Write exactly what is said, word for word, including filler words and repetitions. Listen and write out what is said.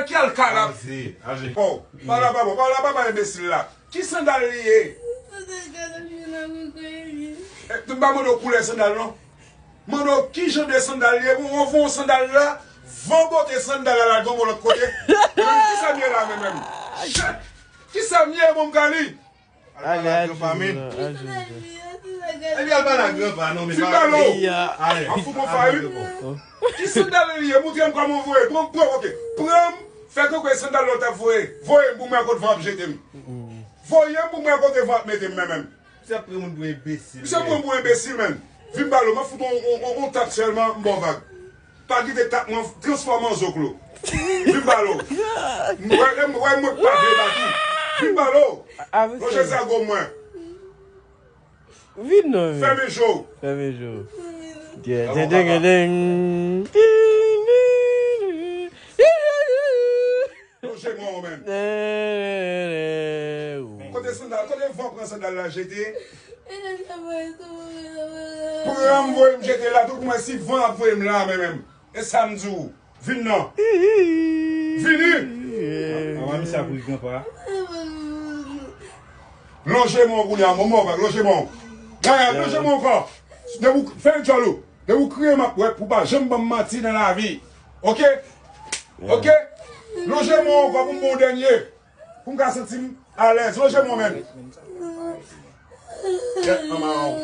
Ki al kalap? Aze, aze. Oh, pale a papa, pale a papa enbesil la. Ki sandal li ye? E, m pa mande w koulè sandal non. Mande w ki jan de sandal li ye. Bon, on fè on sandal la, van bote sandal la, l al gonm on lòt kote. Men ki sa m ye la menm menm? Shit! Ki sa m ye, bon, m ka li? Ale, ale, ale. Epi al pale a granpa non, men pa ale. An fout mwen fè wi. Ki sandal li ye? Montre m kòman w voye. Pran, pran, ok. Pran m, fè kwen kwen sandal la w t ap voye. Voye m pou m wè kote van ap jete m. Voye m pou m wè kote van ap mete m, men menm. Misye ap pran moun pou enbesil. Misye ap pran m pou enbesil, menm. Vin m pale w, m ap fout on, on, on, on tap sèlman, m ba w vag. Pa kite tap mwen transfòme an zoklo. Vin m pale w. M wè, m wè mwen k pa vle bat ou. Vin m pale w. Lonje zago mwen. Vin non, vin. Fèmen je w. Fèmen je w. Deng, deng, deng, deng. Lonje mwen w menm. Kote sandal, kote van pran sandal la jete? Pran m voye m jete la tou pou mwen si van ap voye m la men menm. E sa m di w. Vin non. Vini. Mama misye ap ri granpa. Lonje men w kounye a, mwen mò, lonje men w. Gaya, lonje men w ankò. Depi w fè djòl ou. Depi w kriye m ap wè pou pa janm ban m manti nan lavi. Oke? Oke? Lonje men w ankò pou m ba w dènye. Pou m ka santi m alèz. Lonje men w menm. Kèt manman w.